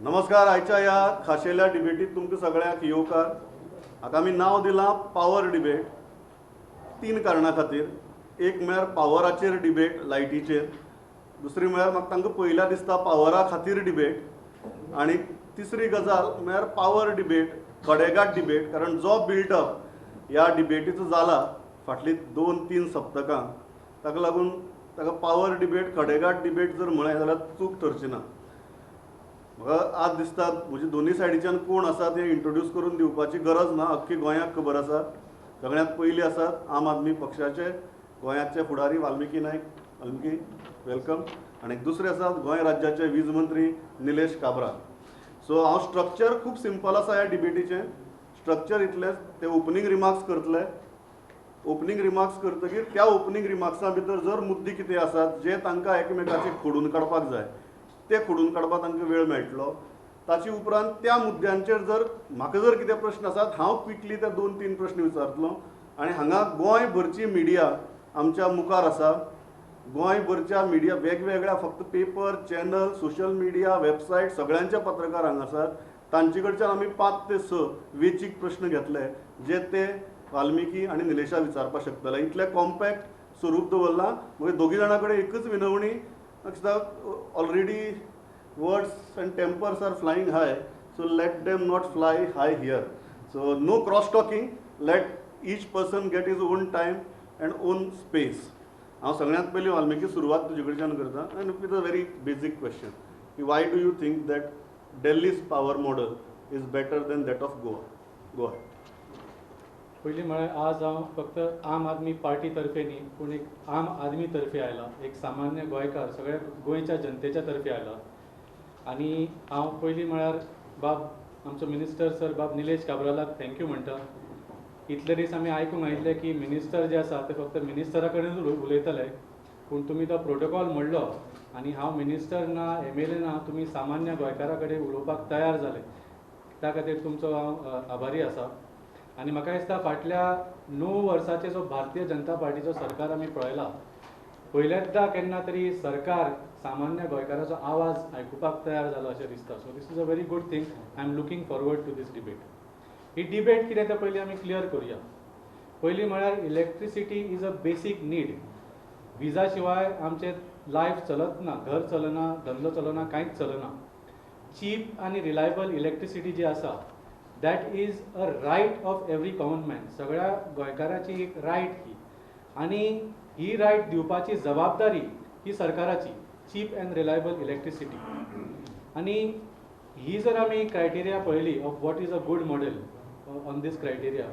नमस्कार. आयच्या ह्या खाशेल्या डिबेटीत तुमकां सगळ्यांक येवकार. हाका आमी नांव दिलां पावर डिबेट, तीन कारणां खातीर. एक म्हळ्यार पावराचेर डिबेट, लायटीचेर. दुसरी म्हळ्यार म्हाका तांकां पळयल्यार दिसता पावरा खातीर डिबेट. आनी तिसरी गजाल म्हळ्यार पावर डिबेट खडेगांठ डिबेट, कारण जो बिल्डअप ह्या डिबेटीचो जाला फाटलीं 2-3 सप्तकां, ताका लागून ताका पावर डिबेट, खडेगांठ डिबेट जर म्हळें जाल्यार चूक थरची ना. म्हाका आज दिसता म्हजे दोनूय सायडीच्यान कोण आसा ते इंट्रोड्यूस करून दिवपाची गरज ना, अख्खी गोंयाक खबर आसा. सगळ्यांत पयलीं आसात आम आदमी पक्षाचे गोंयाचे फुडारी वाल्मिकी नायक. वाल्मिकी, welcome. आनी दुसरे आसात गोंय राज्याचे वीज मंत्री निलेश काब्राल. सो हांव स्ट्रक्चर खूब सिंपल आसा ह्या डिबेटीचें. स्ट्रक्चर इतलेंच, ते ओपनींग रिमार्क्स करतले. ओपनींग रिमार्क्स करतकीर त्या ओपनींग रिमार्क्सां भितर जर मुद्दे कितें आसात जे तांकां एकमेकाचे खोडून काडपाक जाय, ते खोडून काडपाक तांकां वेळ मेळटलो. ताचे उपरांत त्या मुद्द्यांचेर जर म्हाका जर कितें प्रश्न आसात, हांव क्विकली ते 2-3 प्रश्न विचारतलो. आनी हांगा गोंयभरची मिडिया आमच्या मुखार आसा. गोंयभरच्या मिडिया वेगवेगळ्या, फक्त paper, channel, social media, website, सगळ्यांचे पत्रकार हांगा आसात. तांचे कडच्यान आमी 5 ते 6 वेचीक प्रश्न घेतले जे ते वाल्मिकी आनी निलेशा विचारपाक शकतले. इतलें कॉम्पॅक्ट स्वरूप दवरलां. मागीर दोगी जाणां कडेन एकच विनवणी, दिसता already words and tempers are flying high, so let them not fly high here. So no cross talking, let each person get his own time and own space. हांव सगळ्यांत पयलीं वाल्मिकी सुरवात तुजे कडच्यान करता, and with a very basic question की why do you think that Delhi's power model is better than that of Goa? Goa. पयलीं म्हळ्यार आज हांव फक्त आम आदमी पार्टी तर्फे न्ही, पूण एक आम आदमी तर्फे आयला, एक सामान्य गोंयकार, सगळ्या गोंयच्या जनतेच्या तर्फे आयला. आनी हांव पयलीं म्हळ्यार बाब आमचो मिनिस्टर सर बाब निलेश काब्रालाक thank you म्हणटा. इतले दीस आमी आयकूंक आयिल्ले की मिनिस्टर जे आसा ते फक्त मिनिस्टरा कडेनूच उलयतले, पूण तुमी तो प्रोटोकॉल मोडलो आनी हांव मिनिस्टर ना, एमएलए ना, तुमी सामान्य गोंयकारा कडेन उलोवपाक तयार जाले, त्या खातीर तुमचो हांव आभारी आसा. आनी म्हाका दिसता फाटल्या 9 वर्साचे जो भारतीय जनता पार्टीचो सरकार आमी पळयला, पयल्यांदा केन्ना तरी सरकार सामान्य गोंयकाराचो आवाज आयकुपाक तयार जालो अशें दिसता. So this is a very good thing. I am looking forward to this debate. He debate कितें तें पयलीं आमी क्लियर करुया. पयलीं म्हळ्यार electricity is a basic need. Visa शिवाय आमचें लायफ चलत ना, घर चलना, धंदो चलना, कांयच चलना. चीप आनी रिलायबल इलेक्ट्रिसिटी जी आसा, that is a right of every common man. सगळ्या गोंयकाराची एक रायट ही, आनी ही रायट दिवपाची जबाबदारी ही सरकाराची, चीप अँड रिलायबल इलेक्ट्रिसिटी. आनी ही जर आमी क्रायटेरिया पळयली of what is a good model on this criteria,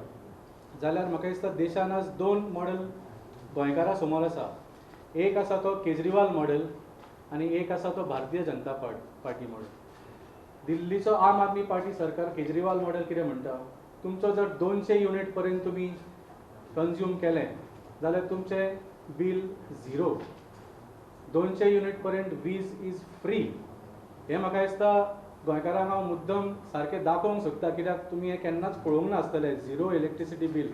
जाल्यार म्हाका दिसता देशान आज 2 मॉडेल गोंयकारा समोर आसा. एक आसा तो केजरीवाल मॉडेल आनी एक आसा तो भारतीय जनता पार्टी मॉडेल. दिल्लीचो आम आदमी पार्टी सरकार केजरीवाल मॉडेल कितें म्हणटा, तुमचो जर 200 युनिट पर्यंत तुमी कंज्यूम केलें जाल्यार तुमचें बील 0, 200 युनिट पर्यंत वीज is free. हें म्हाका दिसता गोंयकारांक हांव मुद्दम सारकें दाखोवंक सोदता, कित्याक तुमी हें केन्नाच पळोवंक नासतलें. 0 इलेक्ट्रिसिटी बील,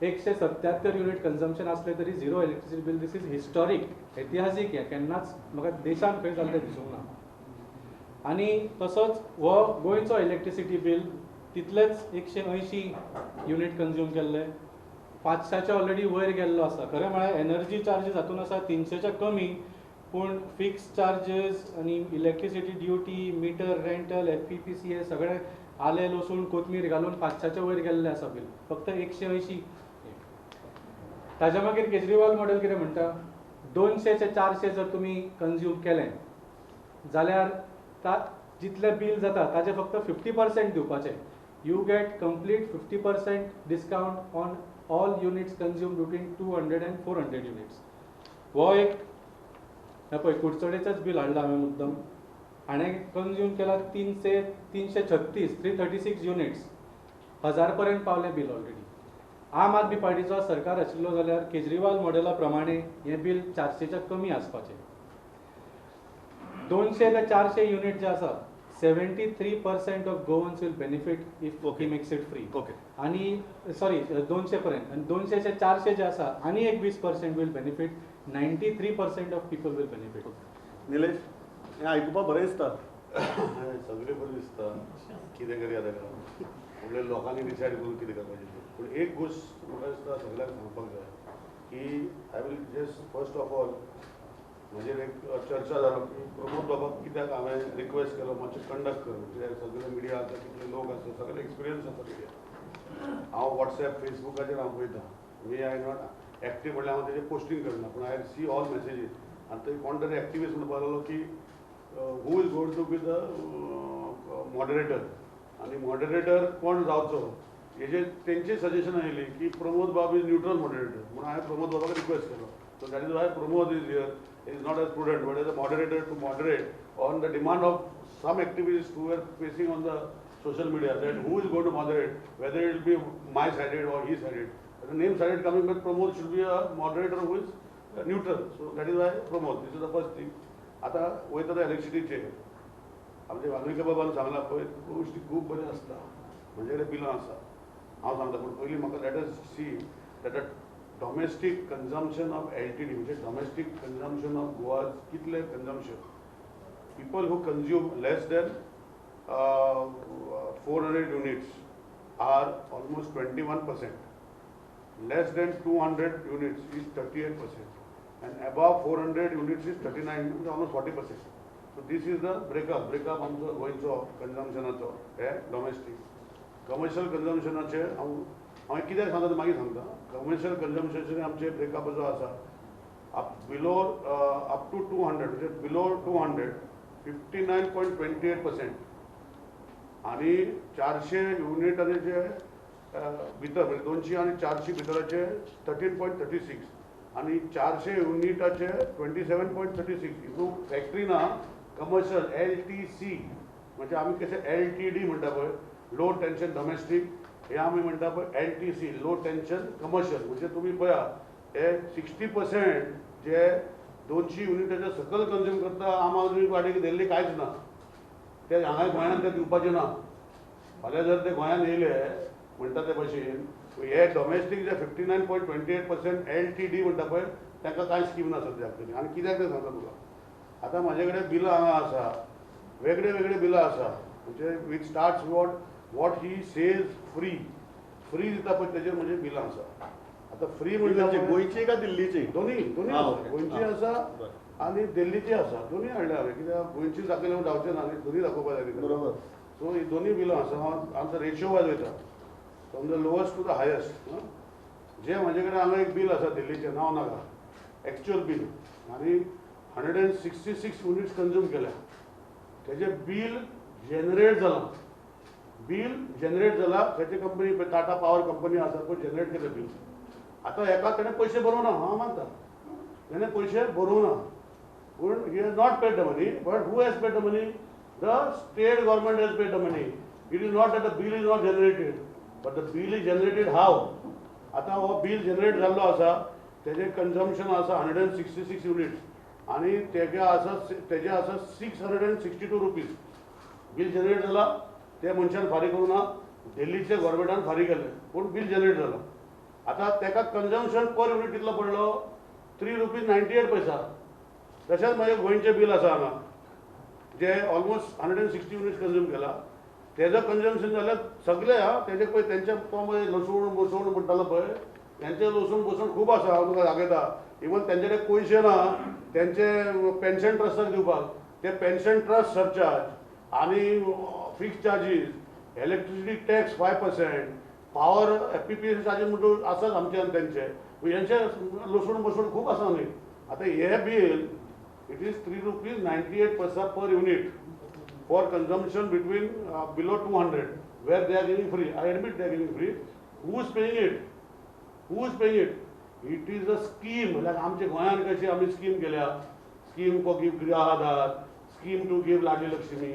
177 युनिट कन्जम्पशन आसलें तरी 0 electricity bill. This is historic, ऐतिहासीक. हें केन्नाच म्हाका देशांत खंय जाल्लें दिसूंक ना. आनी तसोच हो गोंयचो इलेक्ट्रिसिटी बील तितलेच 180 युनिट कंज्यूम केल्ले, 500च्या ऑलरेडी वयर गेल्लो आसा. खरें म्हळ्यार एनर्जी चार्जीस हातून आसा 300च्या कमी, पूण फिक्स चार्जीस आनी electricity duty, meter rental, FPPCA सगळें आलें लसूण कोथमीर घालून 500च्या वयर गेल्लें आसा बील, फक्त 180. ताज्या मागीर केजरीवाल मॉडेल कितें म्हणटा, 200 ते 400 जर तुमी कंज्यूम केलें जाल्यार जितलें बील जाता ताजें फक्त 50% दिवपाचें. You get complete 50% discount on all units consume between 200 and 400 units. हो एक हे पळय कुडचडेचेंच बील हाडलां हांवें मुद्दम. हाणें कंज्यूम केला 336, 336 युनिट्स, 1000 पर्यंत पावलें बील ऑलरेडी. आम आदमी पार्टीचो सरकार आशिल्लो जाल्यार केजरीवाल मॉडेला प्रमाणे हें बील 400च्या कमी आसपाचें. 200 ते 400 युनिट जे आसा, 73% of Goans will benefit if he makes it free. आनी सॉरी 200 पर्यंत, आनी 200 ते 400 जे आसा आनी एक 20% will benefit, 93% of people will benefit. Nilesh, हें आयकुपाक बरें दिसता. सगळे बरें दिसता कितें करया ताका, म्हणल्यार लोकांनी डिसायड करून कितें करपाचें तें. पूण एक गोश्ट म्हाका दिसता सगळ्यांक सांगपाक जाय की I will just first of all म्हजेर एक चर्चा जालो की प्रमोद बाबाक कित्याक हांवें रिक्वेस्ट केलो मातशें कंडक्ट कर, कित्याक सगळे मिडिया आसा, कितले लोक आसा, सगळे एक्सपिरियन्स आसा मिडिया. हांव वॉट्सएप फेसबुकाचेर हांव पळयता, मी I not active म्हणल्यार हांव तेजेर पोस्टींग करना, पूण I see all messages. आनी थंय कोण तरी एक्टिविस्ट म्हणपाक लागलो की who is going to be the moderator आनी मॉडरेटर कोण जावचो हेजेर तेंचे सजेशन आयली की प्रमोद बाब is neutral moderator, म्हणून हांवें प्रमोद बाबाक रिक्वेस्ट केलो. So that is why Pramod is here, is not as prudent but as a moderator to moderate on the demand of some activist who are facing on the social media that who is going to moderate, whether it be my sided or he sided. The name sided coming, but Pramod should be a moderator who is neutral. So that is why Pramod, this is the first thing. आतां वयता ते इलेक्ट्रिसिटीचेर आमचे वाल्मिकी बाबान सांगलां पळय, गोश्टी खूब बऱ्यो आसता, म्हजे कडेन बिलां आसा, हांव सांगता. पूण पयलीं म्हाका let us see that a domestic consumption of LTD, म्हणजे डोमेस्टीक कन्जम्पशन ऑफ गोवा कितलें consumption, people who consume less than 400 units are almost 21%, less than 200 units is 38%, and above 400 units is 39, almost 40%. So this is the breakup. Breakup आमचो गोंयचो कन्जम्पशनाचो हे domestic. Commercial कन्जम्पशनाचे हांव हांवें कित्याक सांगता तें मागीर सांगता. कमर्शियल कन्जम्पशनाचे आमचे ब्रेकअप जो आसा up below up to 200, म्हणजे बिलो 200 59.28% आनी 400 युनिट आनी जे भितर म्हणजे 200 आनी 400 भितराचे 13.36 आनी 400 युनिटाचे 27.36. हितून फॅक्टरी ना, कमर्शियल LTC म्हणजे आमी कशें LTD म्हणटा पळय, लो टेन्शन डोमेस्टीक, हे आमी म्हणटा पळय LTC लो टेन्शन कमर्शियल. म्हणजे तुमी पळया हे 60% जे 200 युनिटाच्या सकयल कन्ज्यूम करता आम आदमी पार्टीक दिल्ली कांयच ना, ते हांगा गोंयांत ते दिवपाचें ना. फाल्यां जर ते गोंयांत येयले म्हणटा ते भशेन हे डोमेस्टीक जे 59.28% LTD म्हणटा पळय तांकां कांय स्कीम ना सद्याक तरी. आनी कित्याक तें सांगता तुका, आतां म्हाजे कडेन बिलां हांगा आसा, वेगळे वेगळे बिलां आसा, म्हणजे which starts what he says free, free दिता पळय तेजेर म्हणजे बिलां आसा. आतां फ्री म्हणल्यार गोंयची काय दिल्लीची? दोन्ही दोन्ही आसा, गोंयची आसा आनी दिल्लीची आसा, दोन्ही हाडल्या हांवें, कित्याक गोंयची दाखयल्यार जावचें ना आनी दोन्ही दाखोवपा जाय. बरोबर. सो ही दोन्ही बिलां आसा, हांव आमचो रेशियो वायज वयता from the lowest to the highest. जे म्हजे कडेन हांगा एक बील आसा दिल्लीचें, नांव नाका, एक्चुअल बील, आनी 166 युनिट्स कन्ज्यूम केल्या, तेजें बील जनरेट जालां, बील जनरेट जालां तेची कंपनी टाटा पावर कंपनी आसा पळय, जनरेट केलें बील. आतां हेका तेणें पयशे भरूंक ना, हांव मानता तेणें पयशे भरूंक ना, पूण he has not paid the money. But who has paid the money? The state government has paid the money. It is not that the bill is not generated, but the bill is generated how? आतां हो bill generate जाल्लो आसा, तेजें consumption आसा 166 units आनी तेजे आसा 662 rupees bill generate जाला. ते मनशान फारीक करूं ना, दिल्लीच्या गव्हर्मेंटान फारीक केलें, पूण बील जनरेट जाला. आतां तेका कन्जम्पशन पर युनिट कितलो पडलो? 3.98 रुपीज. तशेंच म्हजें गोंयचें बील आसा हांगा, जे ऑलमोस्ट 160 युनिट्स कन्ज्यूम केला, तेजो कन्जम्पशन जाल्यार सगळे हा तेजे पळय तेंच्या पळय लसूण बसूण म्हणटालो पळय, तेंचे लसूण बसूण खूब आसा, हांव तुका दाखयता. इवन तेंचे कडेन पयशे ना तेंचे पेन्शन ट्रस्टाक दिवपाक, ते पेन्शन ट्रस्ट सरचार्ज आनी fix charges, electricity tax 5%, power FPPS charges म्हणून आसात आमचे आनी तेंचे, हेंचे लसूण बसूण खूब आसा न्ही. आतां हे bill it is 3.98 rupees per unit for consumption between below 200, where they are giving free. I admit they are giving free. Who is paying it? Who is paying it? It is a scheme. Like आमचे गोंयांत कशी आमी scheme केल्या, scheme for give Griha Aadhaar, scheme to give Ladli Lakshmi,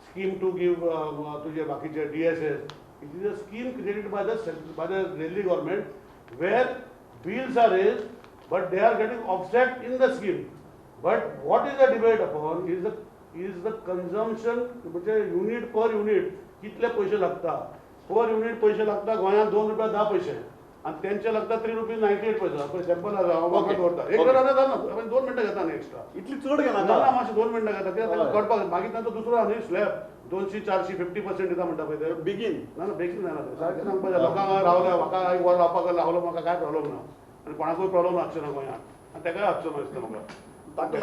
scheme to give तुजे बाकीचे DSS. It is a scheme created by the Delhi government where bills are raised but they are getting offset in the scheme. But what is the debate upon is the consumption, म्हणजे unit per unit कितले पयशे लागता. Per unit पयशे लागता गोंयांत 2 रुपया 10 पयशे, आनी तेंचे लागता ₹3.98. पळय सॅम्पल आसा, हांव म्हाका दवरता. एक जाणां 2 मिनटां घेता न्ही एक्स्ट्रा, इतली चड घेना. ना, मातशें 2 मिनटां घेता कित्याक ताका कळपाक. मागीर तांचो दुसरो आनी स्लॅब 200-400 50% दिता म्हणटा पळय ते. बेगीन ना ना, बेगीन जायना तें. सारकें सांगपाक जाय. लोकांक रावल्या म्हाका एक वर रावपाक लावलो, म्हाका कांय प्रॉब्लम ना आनी कोणाकूय प्रॉब्लम आसचो ना गोंयांत, आनी तेकाय आसचो ना दिसता म्हाका. ताका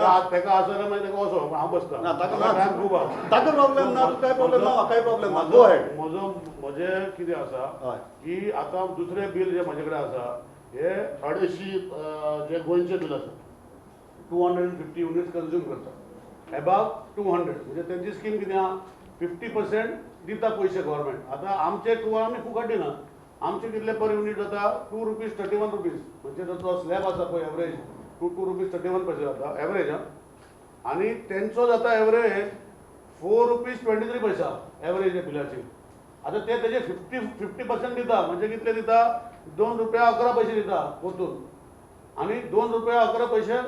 आसा जाल्यार मागीर ताका वचो, हांव बसता. ताका टायम खूब आसा, ताका प्रॉब्लम ना, काय प्रॉब्लम ना, म्हाकाय प्रॉब्लम ना. Go ahead. म्हजो म्हजें कितें आसा की आतां दुसरें बील जें म्हजे कडेन आसा हे 250 जे गोंयचें बील आसा 250 युनिट्स कंज्यूम करता, एबाव 200. म्हणजे तेंची स्कीम कितें आहा, 50% दिता पयशे गव्हर्मेंट. आतां आमचे 2 आमी फुकट दिना, आमचे कितले पर युनिट जाता ₹2.31, म्हणजे जो स्लॅब आसा पळय एवरेज ₹2.31 जाता एवरेज. आं, आनी तेंचो जाता एवरेज ₹4.23 एवरेज बिलाची. आतां ते तेजे 50% दिता, म्हणजे कितले दिता, ₹2.11 दिता परतून. आनी ₹2.11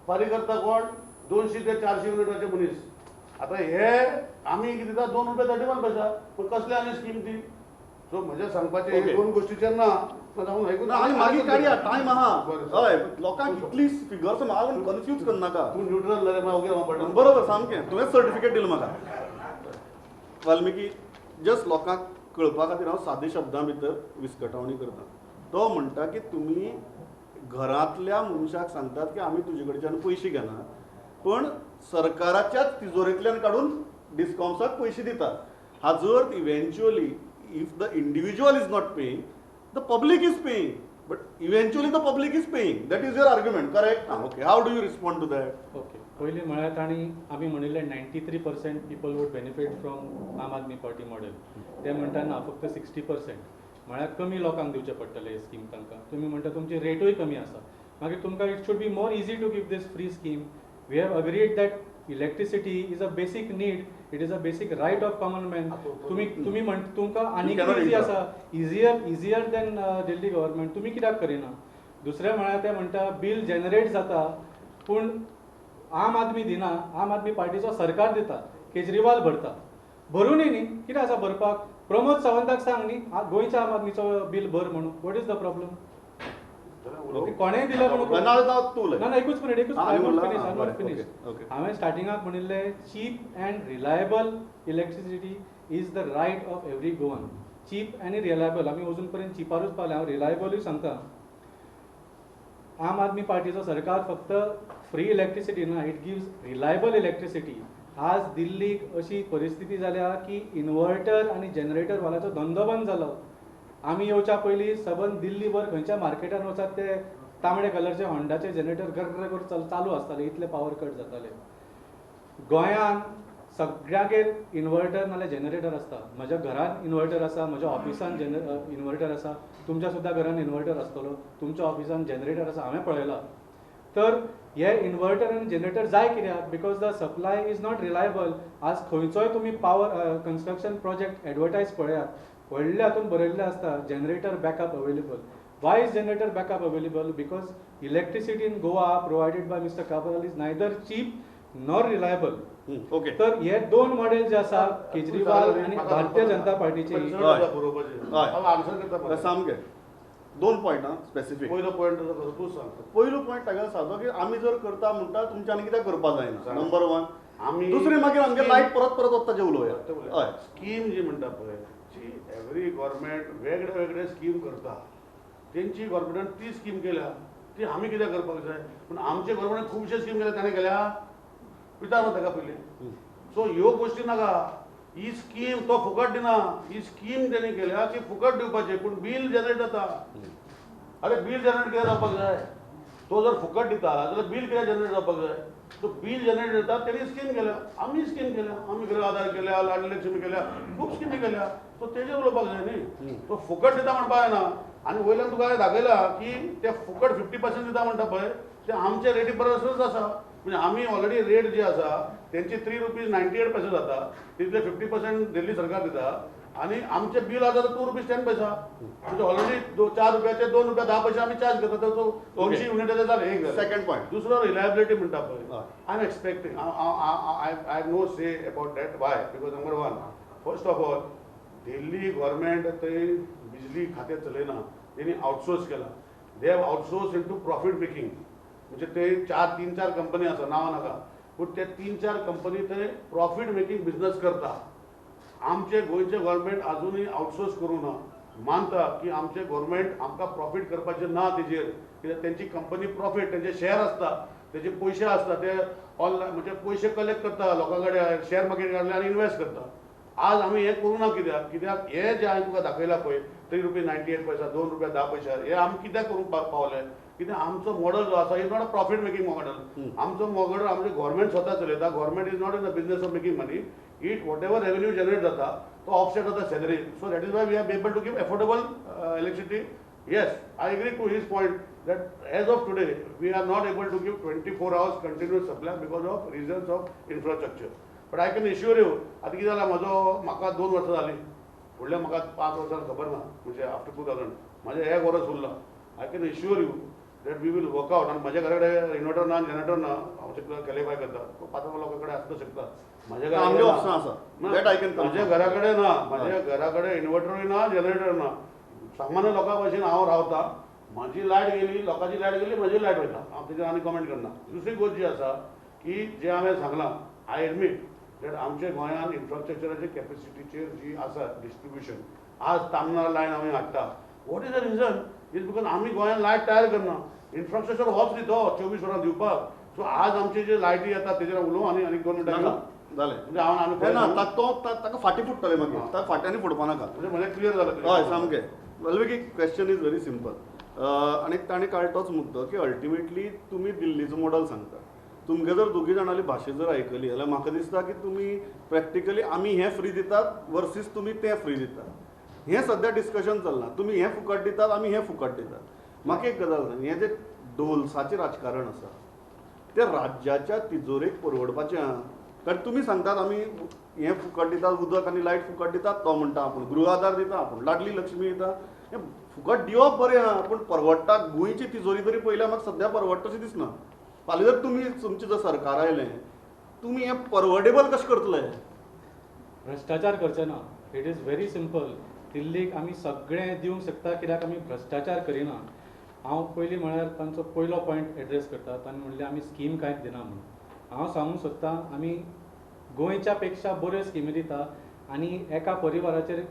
फारीक करता कोण, 200 ते 400 युनिटाचे मनीस. आतां हे आमी कितें दिता ₹2.31. पूण कसली आनी स्कीम ती. सो म्हजें सांगपाचें हे 2 गोश्टीचेर ना ना. आनी मागीर काडया, टायम आहा. हय, लोकांक इतली फिगर्स मारून कन्फ्यूज करनाका. तूं न्यूट्रल जाल्यार मागीर ओके पडटा. बरोबर, सामकें तुवें सर्टिफिकेट दिलें म्हाका. वाल्मिकी, जस्ट लोकांक कळपा खातीर हांव सादे शब्दां भितर विस्कटावणी करता. तो म्हणटा की तुमी घरांतल्या मनशाक सांगतात की आमी तुजे कडच्यान पयशे घेना, पण सरकाराच्याच तिजोरेंतल्यान काडून डिस्कॉम्साक पयशे दितात. हाजो अर्थ eventually if the individual is not paying, the public is paying, but eventually the public is paying. That is your argument, correct? Okay, how do you respond to that? Okay, पयलीं म्हळ्यार तांणी आमी म्हणिल्लें 93% people would benefit from Aam Aadmi Party model. ते म्हणटा ना, फक्त 60%, म्हळ्यार कमी लोकांक दिवचें पडटलें हे स्कीम तांकां. तुमी म्हणटा तुमची रेटूय कमी आसा, मागीर तुमकां it should be more easy to give this free scheme. We have agreed that electricity is a basic need, it is a basic right of common man. तुमी तुमी म्हण तुमकां आनीक इजी आसा, इजियर दॅन दिल्ली गव्हर्मेंट. तुमी कित्याक करिना? दुसरें म्हळ्यार ते म्हणटा बील जनरेट जाता, पूण आम आदमी दिना, आम आदमी पार्टीचो सरकार दिता, केजरीवाल भरता. भरूनय न्ही, कितें आसा भरपाक? प्रमोद सावंताक सांग न्ही गोंयच्या आम आदमीचो बील भर म्हणून. What is the problem? कोणेंय दिलें म्हणून ना ना, एकूच मिनीट, एकूच. फिनीश. हांवें स्टार्टिंगाक म्हणिल्लें cheap and reliable electricity is the right of every Goan. Cheap आनी रिलायबल, आमी अजून पर्यंत चिपारूच पावले. हांव रिलायबलूय सांगता. आम आदमी पार्टीचो सरकार फक्त फ्री इलेक्ट्रिसिटी ना, it gives reliable electricity. आज दिल्लीक अशी परिस्थिती जाल्या की इन्वर्टर आनी जनरेटर वाल्याचो धंदो बंद जालो. आमी येवच्या पयलीं सबंद दिल्लीभर खंयच्या मार्केटान वचात ते तांबडे कलरचे होंडाचे जनरेटर गर्र करून चालू आसताले, इतले पावर कट जाताले. गोंयांत सगळ्यागेर इन्वर्टर नाल्यार जनरेटर आसता. म्हज्या घरान इन्वर्टर आसा, म्हज्या ऑफिसान इन्वर्टर आसा, तुमच्या सुद्दां घरान इन्वर्टर आसतलो, तुमच्या ऑफिसान जनरेटर आसा, हांवें पळयलां. तर हे इन्वर्टर आनी जनरेटर जाय कित्याक? Because the supply is not reliable. आज खंयचोय तुमी पावर कन्स्ट्रक्शन प्रोजेक्ट एडवर्टायज पळयात, व्हडल्या हातून बरयल्लें आसता generator backup available. Why is generator backup available? Because electricity in Goa provided by Mr. Cabral is neither cheap nor reliable. Okay, तर हे 2 मॉडेल जे आसा केजरीवाल आनी भारतीय जनता पार्टीचे. सामकें 2 पॉयंट आं स्पेसिफीक. पयलो पॉयंट तूं सांग. पयलो पॉयंट ताका सादो की आमी जर करता म्हणटा तुमच्यान कित्याक करपा जायना, नंबर 1. आमी दुसरें मागीर आमगे लायट परत परत वता जें उलोवया. हय, स्कीम जी म्हणटा पळय, एवरी गव्हर्मेंट वेगळे वेगळे स्कीम करता. तेंची गव्हर्मेंटान ती स्कीम केल्या, ती आमी कित्याक करपाक जाय? पूण आमचे गव्हर्मेंटान खुबशे स्कीम केल्या, ताणें केल्या विचार ताका पयलीं. सो ह्यो गोश्टी नाका. ही स्कीम तो फुकट दिना, ही स्कीम तेणी केल्या की फुकट दिवपाची, पूण बील जनरेट जाता. अरे बील जनरेट कित्याक जावपाक जाय? तो जर फुकट दिता जाल्यार बील कित्याक जनरेट जावपाक जाय? तो बील जनरेट जाता, तेणी स्कीम केल्या, आमी स्कीम केल्या, आमी गृह आधार केल्या, लाडली लक्ष्मी केल्या, खूब स्किमी केल्या. तो तेजेर उलोवपाक जाय न्ही. तो फुकट दिता म्हणपाक जायना. आनी वयल्यान तुका दाखयला की ते फुकट 50% दिता म्हणटा पळय, ते आमचे रेटी परसूच आसा. म्हणजे आमी ऑलरेडी रेट जी आसा तेंची ₹3.98 जाता, तितले 50% दिल्ली सरकार दिता. आनी आमचे बील आसा ₹2.10, म्हणजे ऑलरेडी 4 रुपयाचे ₹2.10 आमी चार्ज घेता. तर तो 200 युनिटाचे जाले. एक सेकंड पॉयंट. दुसरो रिलायबिलिटी म्हणटा पळय, I am expecting, I have no say about that. Why? Because number 1, first of all Delhi government थंय बिजली खातें चलयना. तेणी आउटसोर्स केला. They have outsource into profit making. म्हणजे ते 3-4 कंपनी आसा, नांवां नाका, पूण ते 3-4 कंपनी ते प्रॉफीट मेकिंग बिजनस करता. आमचे गोंयचे गव्हर्मेंट अजुनूय आउटसोर्स करूं ना, मानता की आमचे गव्हर्मेंट आमकां प्रॉफीट करपाचें ना तेजेर, कित्याक तेंची कंपनी प्रॉफीट, तेंचे शेअर आसता, तेजे पयशे आसता, ते ऑनलायन म्हणजे पयशे कलेक्ट करता लोकां कडेन, शेअर मार्केट काडले आनी इनवेस्ट करता. आज आमी हें करूं ना कित्याक, कित्याक हें जें हांवें तुका दाखयलां पळय 3.98 रुपया, 2 रुपया 10 पयशा, हे आमी कित्याक करूंक पावले, कित्याक आमचो मॉडल जो आसा is not a profit making model. आमचो मॉडल आमचें गव्हर्मेंट स्वता चलयता. Government is not in the business of making money. It whatever revenue generate जाता तो ऑफसेट जाता salary. So that is why we are able to give affordable electricity. Yes, I agree to his point that as of today we are not able to give 24 hours continuous supply because of reasons of infrastructure. But I can assure you, आतां कितें जालां, म्हजो म्हाका 2 वर्सां जालीं, फुडल्या म्हाका 5 वर्सां खबर ना, म्हणजे आफ्टर 2000 म्हाजें एक वर्स उरलां. I can assure you that we will work out. आनी म्हज्या घरा कडेन इन्वर्टर ना, जनरेटर ना, हांव क्वॉलिफाय करता, 5 लोकां कडेन आसपाक शकता. म्हज्या घरा कडेन ना, म्हज्या घरा कडेन इन्वर्टरूय ना, जनरेटर ना. सामान्य लोकां भशेन हांव रावता. म्हजी लायट गेली, लोकांची लायट गेली, म्हजी लायट वयता, हांव तेजेर आनी कमेंट करना. दुसरी गोश्ट जी आसा की जें हांवें सांगलां, I admit that आमच्या गोंयांत इन्फ्रास्ट्रक्चराचे कॅपेसिटीचेर जी आसा डिस्ट्रिब्युशन, आज तामनार लायन आमी हाडटा. What is the reason is because आमी गोंयांत लायट तयार करना, इन्फ्रास्ट्रक्चर होच न्ही तो 24 वरां दिवपाक. सो आज आमचे जे लायटी येता तेजेर उलोवं आनी आनी 2 मिनटां जालें म्हणजे हांव आनी ना तो ताका फाटीं फुट्टलें मागीर, ताका फाट्यांनी फुटपा नाका, म्हणजे म्हळ्यार क्लियर जालें. हय सामकें. Valmiki, question is very simple. आनी ताणें काडलो तोच मुद्दो की अल्टिमेटली तुमी दिल्लीचो मॉडल सांगता, तुमगे जर दोगी जाणांली भाशा जर आयकली जाल्यार म्हाका दिसता की तुमी प्रॅक्टिकली आमी हें फ्री दितात वर्सीस तुमी तें फ्री दितात, हें सद्या डिस्कशन चल्लां. तुमी हें फुकट दितात, आमी हें फुकट दितात. म्हाका एक गजाल सांग, हें जें डोल्साचें राजकारण आसा तें राज्याच्या तिजोरेक परवडपाचें आहा. कारण तुमी सांगतात आमी हें फुकट दितात, उदक आनी लायट फुकट दितात, तो म्हणटा आपूण गृह आधार दिता, आपूण लाडली लक्ष्मी दिता. हें फुकट दिवप बरें आहा, पूण परवडटा गोंयची तिजोरी तरी पळयल्यार म्हाका सद्या परवडटा अशें दिसना. फाल्यां जर तुमी तुमचें जर सरकार आयलें, तुमी हें परवडेबल कशें करतले? भ्रश्टाचार करचे ना. It is very simple. दिल्लीक आमी सगळें दिवंक शकता कित्याक आमी भ्रश्टाचार करिना. हांव पयलीं म्हळ्यार तांचो पयलो पॉयंट एड्रेस करता. तांणी म्हणलें आमी स्कीम कांयच दिना म्हणून. हांव सांगूंक सोदतां आमी गोंयच्या पेक्षा बऱ्यो स्किमी दिता आनी एका परिवाराचेर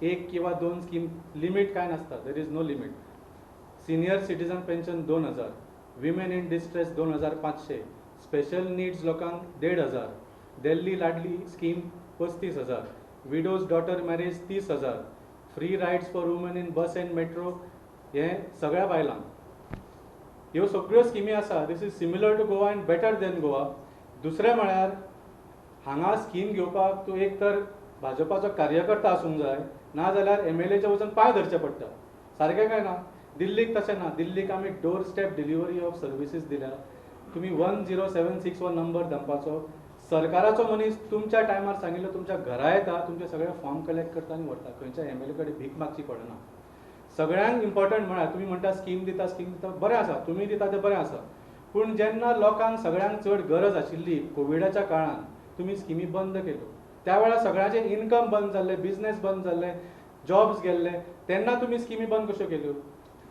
1 किंवा 2 स्कीम, लिमीट कांय नासता. There is no limit. Senior citizen pension 2000, women in distress 2500, special needs लोकांक 1500, दिल्ली Ladli scheme 35,000, widows daughter marriage 30,000, free rides for women in bus and metro, हें सगळ्या बायलांक. ह्यो सगळ्यो स्किमी आसा. This is similar to Goa and better than Goa. दुसरें म्हळ्यार हांगा स्कीम घेवपाक तूं एक तर भाजपाचो कार्यकर्ता आसूंक जाय, ना जाल्यार MLAच्या वचून पांय धरचें पडटा. सारकें काय ना? दिल्लीक तशें ना. दिल्लीक आमी door step delivery of services दिल्या. तुमी 10761 नंबर धाडपाचो, सरकाराचो मनीस तुमच्या टायमार सांगिल्लो तुमच्या घरा येता, तुमचे सगळे फॉर्म कलेक्ट करता आनी व्हरता. खंयच्या MLA कडेन भीक मागची पडना. सगळ्यांक इम्पॉर्टंट म्हळ्यार तुमी म्हणटा स्कीम दिता, स्कीम दिता, बरें आसा, तुमी दिता तें बरें आसा, पूण जेन्ना लोकांक सगळ्यांक चड गरज आशिल्ली कोविडाच्या काळान तुमी स्किमी बंद केल्यो. त्या वेळार सगळ्यांचे इनकम बंद जाल्ले, बिजनेस बंद जाल्ले, जॉब्स गेल्ले, तेन्ना तुमी स्किमी बंद कश्यो केल्यो?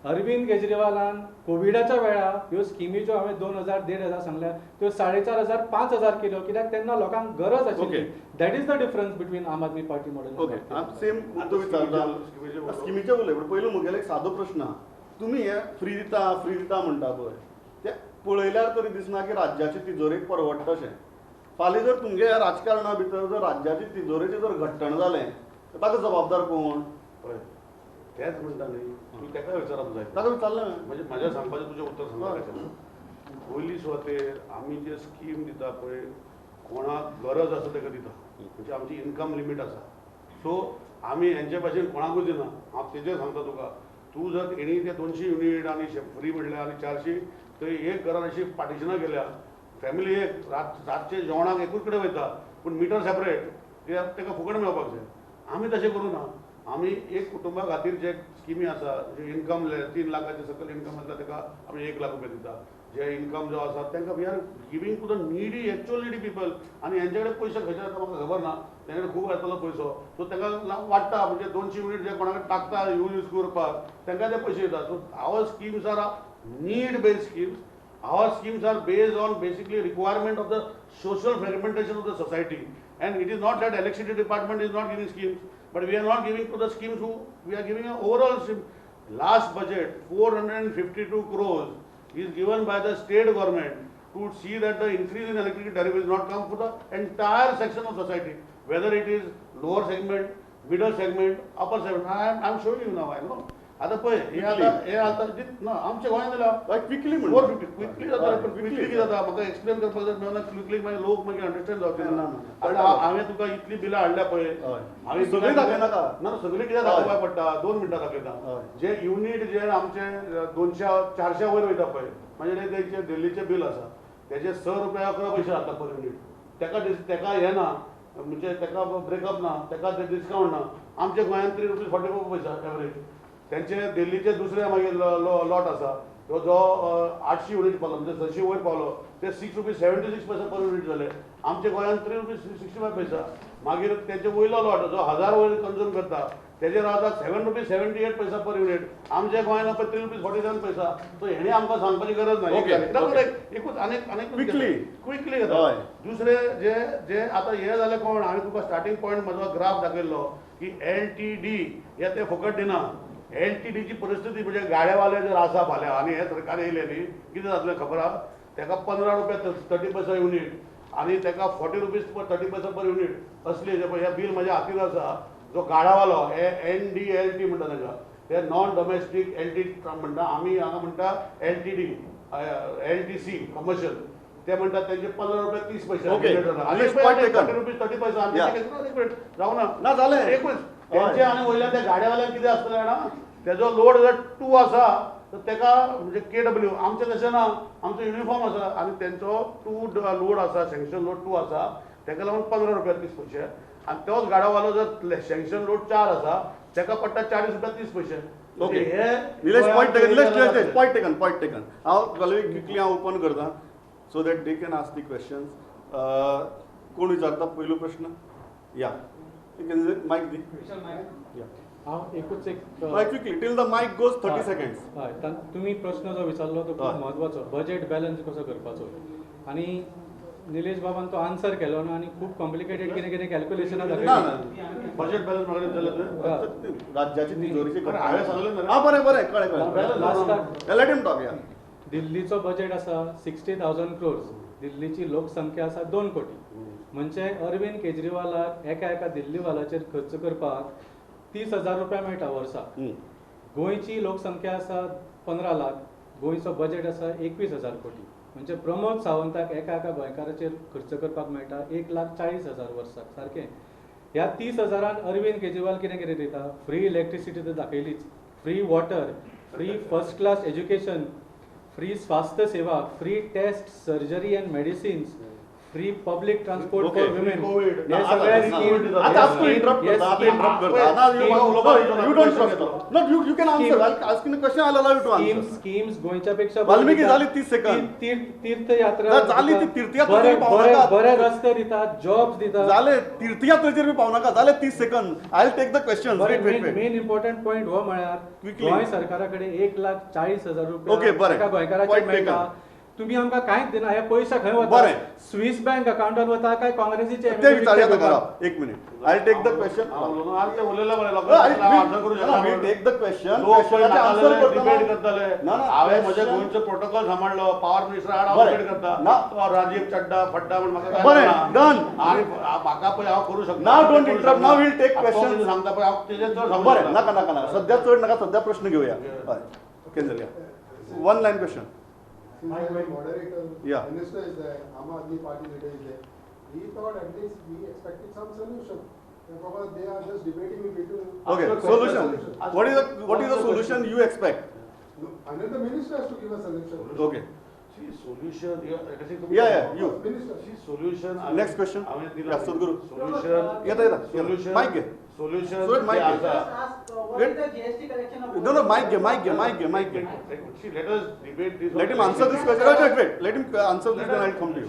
अरविंद केजरीवालान कोविडाच्या वेळार ह्यो स्किमी ज्यो हांवें 2000 1500 सांगल्या त्यो 4500 5000 केल्यो, कित्याक तेन्ना लोकांक गरज आशिल्ली. That is the difference between Aam Aadmi Party model. Okay, same मुद्दो विचारता स्किमीचे उलय, पूण पयलू म्हगेलो एक सादो प्रश्न आहा. तुमी हे फ्री दिता फ्री दिता म्हणटा पळय, ते पळयल्यार तरी दिसना की राज्याचे तिजोरेक परवडटा अशें. फाल्यां जर तुमगे ह्या राजकारणा भितर जर राज्याचे तिजोरेचें जर घट्टण जालें तर ताका जबाबदार कोण? पळय तेंच म्हणटा न्ही, तूं ताका विचारप जाय. ताका विचारलें म्हणजे म्हज्या सांगपाचें तुजें उत्तर सांगपाचें. पयली सुवातेर आमी जे स्कीम दिता पळय, कोणाक गरज आसा ताका दिता, म्हणजे आमची इनकम लिमीट आसा. सो आमी हेंचे भाशेन कोणाकूच दिना. हांव तेजेर सांगता तुका, तूं जर हेणी ते 200 युनीट आनी फ्री म्हणल्यार आनी 400, थंय एक घरान अशी पार्टिशनां केल्या, फॅमिली एक रातचे जेवणाक एकूच कडेन वयता, पूण मिटर सेपरेट, कित्याक ताका फुकट मेळपाक जाय. आमी तशें करूं ना. आमी एक कुटुंबा खातीर जे स्किमी आसा, जे इनकम 3 लाखाचे सकयल इनकम आसता ताका आमी 1 लाख रुपया दिता. जे इन्कम जो आसा तांकां we are giving to the needy, actual needy people. आनी हेंचे कडेन पयशे खंयचे येता म्हाका खबर ना, तेंचे कडेन खूब येतलो पयसो, सो तांकां वाडटा. म्हणजे 200 युनीट जे कोणा कडेन टाकता यूज करपाक तांकां ते पयशे दिता. So our schemes are need based schemes. Our schemes are based on basically requirement of the social fragmentation of the society. And it is not that electricity department is not giving schemes, but we are not giving to the schemes who we are giving an overall scheme. Last budget, 452 crores is given by the state government to see that the increase in electricity tariff is not come for the entire section of society, whether it is lower segment, middle segment, upper segment. I am showing you now, I know. आतां पळय हे आतां हे आतां ना आमच्या गोंयांत दिला क्विकली 450 क्विकली जाता. पण क्विकली कितें जाता म्हाका एक्सप्लेन करपाक जर मेळना क्विकली मागीर लोक मागीर अंडरस्टँड जावचे ना. आतां हांवें तुका इतली बिलां हाडल्या पळय, हांवें सगळीं दाखयनाका ना, सगळीं कित्याक दाखोवपाक पडटा, 2 मिनटां दाखयता. जे युनीट जे आमचे 200 400 वयर वयता पळय, म्हणजे तेंचे दिल्लीचें बील आसा तेजे 6 रुपया 11 पयशे जाता पर युनीट. तेका तेका हें ना, म्हणजे तेका ब्रेकअप ना, तेका डिस्कावंट ना. आमच्या गोंयांत 3 रुपीज 44 पैसा एवरेज. तेंचे दिल्लीचे दुसरे मागीर लॉट आसा तो जो 800 युनीट पावलो, म्हणजे 600 वयर पावलो, ते 6 रुपीज 76 पैसा पर युनीट जाले. आमच्या गोंयांत 3 रुपीज 65 पैसा. मागीर तेंचे वयलो लॉट जो 1000 वयर कंज्यूम करता तेजेर आतां 7 रुपीज 78 पैसा पर युनीट. आमच्या गोंयांत पळय 3 रुपीज 47 पैसा. सो हेणी आमकां सांगपाची गरज ना. एकूच आनीक आनीक क्विकली क्विकली घेता. दुसरे जे जे आतां हें जालें कोण, हांवें तुका स्टार्टींग पॉयंट म्हजो ग्राफ दाखयल्लो की LTD हे ते फुकट दिना. LTDची परिस्थिती म्हणजे गाड्यावाले जर आसा फाल्यां आनी हें सरकार येयलें न्ही कितें जातलें खबर आहा, तेका 15 रुपया 30 पैसा युनीट आनी तेका 40 रुपीज 30 पैसा पर युनीट असली. हें बील म्हज्या हातीर आसा. जो गाडावालो हे NDLT म्हणटा ताका, ते नॉन डोमेस्टीक LT म्हणटा, आमी हांगा म्हणटा LTD LTC commercial. ते म्हणटात तेंचे 15 रुपया 30 पैसे आनी 40 रुपीज 30 पैसा. रावना ना जालें एकूच तेंचे. आनी वयल्यान त्या गाड्यावाल्यांक कितें आसतलें जाणा, तेजो लोड जर 2 आसा तर तेका म्हणजे KW, आमचें तशें ना, आमचो युनिफॉर्म आसा आनी तेंचो 2 लोड आसा, सँक्शन लोड 2 आसा, तेका लागून 15 रुपया 30 पयशे. आनी तोच गाडोवालो जर सँक्शन लोड 4 आसा तेका पडटा 40 रुपया 30 पयशे. Okay Nilesh, point taken. Nilesh, point taken, point taken. हांव गॅलरी क्विकली हांव ओपन करता so that they can ask the questions. कोण विचारता पयलो प्रश्न? या मायक दी. हांव एकूच एक quickly till the mic goes 30 seconds. हय, तुमी प्रश्न जो विचारलो तो खूब म्हत्वाचो, बजेट बॅलन्स कसो करपाचो. आनी निलेश बाबान तो आन्सर केलो ना आनी खूब कॉम्प्लिकेटेड कितें कितें कॅल्क्युलेशनां दाखयलीं. बजेट बॅलन्स राज्याची तिजोरीची हांवें सांगलें ना. बरें बरें कळ्ळें कळ्ळें. Let him talk. या दिल्लीचो बजेट आसा 60,000 क्रोर्स, दिल्लीची लोकसंख्या आसा 2 कोटी. म्हणजे अरविंद केजरीवालाक एका एका दिल्लीवालाचेर खर्च करपाक 30,000 रुपया मेळटा वर्साक. गोंयची लोकसंख्या आसा 15 लाख, गोंयचो बजेट आसा 21,000 कोटी. म्हणजे प्रमोद सावंताक एका एका गोंयकाराचेर खर्च करपाक मेळटा 1,40,000 वर्साक सारकें. ह्या 30,000 अरविंद केजरीवाल कितें कितें दिता? फ्री इलेक्ट्रिसिटी तर दाखयलीच, free water, free first class education, free स्वास्थ्य सेवा, free test, surgery and medicines, free public transport for women. Schemes गोंयच्या पेक्षा तीर्थयात्रा बरे रस्ते दितात, जॉब्स दितात, तीर्थयात्रेचेर पावनाका जाले 30 second. I will take the question. Main important point हो म्हळ्यार गोंय सरकारा कडेन 1,40,000 रुपया एका गोंयकाराचेर मेळटा. तुम्ही आमकां कांयच दिना. हे पयशे खंय वता? स्विस बँक अकाउंटार वता काय काँग्रेसीचे? ते विचारया ताका. एक minute, I take the question. Take the question. Debate करताले. हांवें म्हज्या गोंयचो प्रोटोकॉल सांबाळ्ळो, पावर मिनिस्टर आड हांव डिबेट करता. राजीव चड्डा फड्डा म्हण म्हाका बरें डन. आनी म्हाका पळय हांव करूं शकता. Now don't interrupt. Now will take question. सांगता पळय हांव तेजेर चड सांगू. बरें, नाका नाका नाका, सध्या चड नाका, सध्या प्रश्न घेवया. हय, ओके जाल्या. One line question. My moderator, yeah. Minister is there, Aam Aadmi Party leader is there. We thought at least we expected some solution. Because they are just debating in between. Okay, solution. What is the solution you expect? No, another minister has to give a solution. Okay. See, solution. Yeah, yeah, you. Minister. See, solution. Next question. Yeah, Sadhguru. Solution. Yeah, yeah. Solution. Mic. Solution आसा. No, no, mic घे, mic घे, mic घे, mic घे. See, let us debate this. Let him answer this question. Wait, wait, let him answer this, then I'll come to you.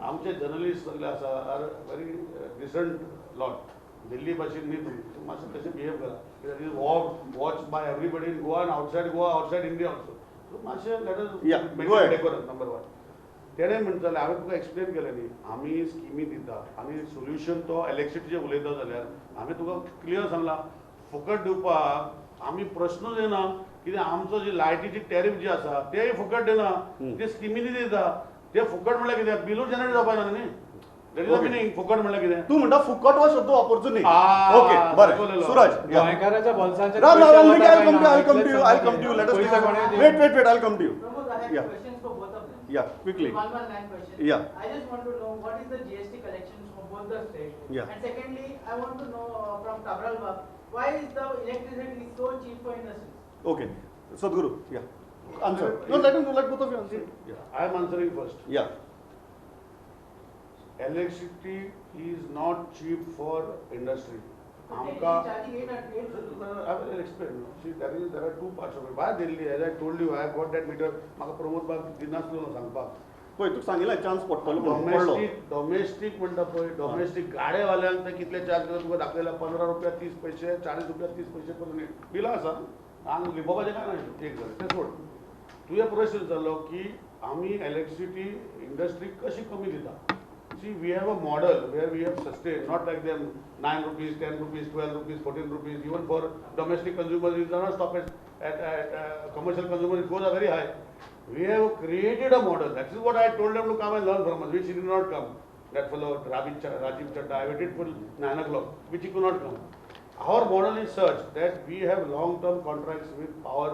आमचे journalist सगळे आसा are very decent lot. Delhi भाशेन न्ही तुमी मातशें तशें बिहेव करा कित्याक is watch by everybody in Goa and outside Goa, outside India also. So मातशें let us maintain decorum number one. तेणें म्हणटालें हांवें तुका एक्सप्लेन केलें न्ही, आमी स्किमी दिता आनी सोल्युशन तो इलेक्ट्रिसिटीचेर उलयता जाल्यार हांवें तुका क्लियर सांगलां, फुकट दिवपाक आमी प्रश्नूच येना कित्याक आमचो जी लायटीची टॅरीफ जी आसा तेय फुकट दिना, ते स्किमीनी दिता. ते फुकट म्हणल्यार कितें, बिलूच जनरेट जावपाक ना न्ही. That is the meaning. फुकट म्हणल्यार कितें, तूं म्हणटा फुकट हो शब्द वापरचो न्ही. ओके बरें Suraj, गोंयकाराच्या बोल्सांचेर I'll come to you. Let us wait, wait, wait, I'll come to you. Yeah. Yeah, quickly. One line question. Yeah. I just want to know what is the GST collections from both the states. Yeah. And secondly, I want to know from Cabral Bab, why is the electricity so cheap for industries? Okay. Sadhguru, yeah. Answer. No, let him, let both of you answer. Yeah. I am answering first. Yeah. Electricity is not cheap for industry. Amka, I will explain. See, there are two parts of it. Why Delhi? As I told you, I have got that meter. म्हाका प्रमोद बाब दिनासलो सांगपाक. पळय तुका सांगिल्लें chance पडटलो म्हणून. Domestic म्हणटा पळय, डोमेस्टीक गाडेवाल्यांक ते कितले चार्ज करता तुका दाखयला, 15 रुपया 30 पैसे, 40 रुपया 30 पैसे करून बिलां आसा. आनी लिपोवपाचें काय ना, एक जालें तें सोड. तुवें प्रश्न विचारलो की आमी इलेक्ट्रिसिटी इंडस्ट्री कशी कमी दिता. See, we have a model where we have sustained, not like them 9 rupees, 10 rupees, 12 rupees, 14 rupees, even for domestic consumers, it does not stop at commercial consumers, it goes up very high. We have created a model. That is what I told them to come and learn from us, which he did not come. That fellow Rajiv Chadha, I waited till 9 o'clock, which he could not come. Our model is such that we have long-term contracts with power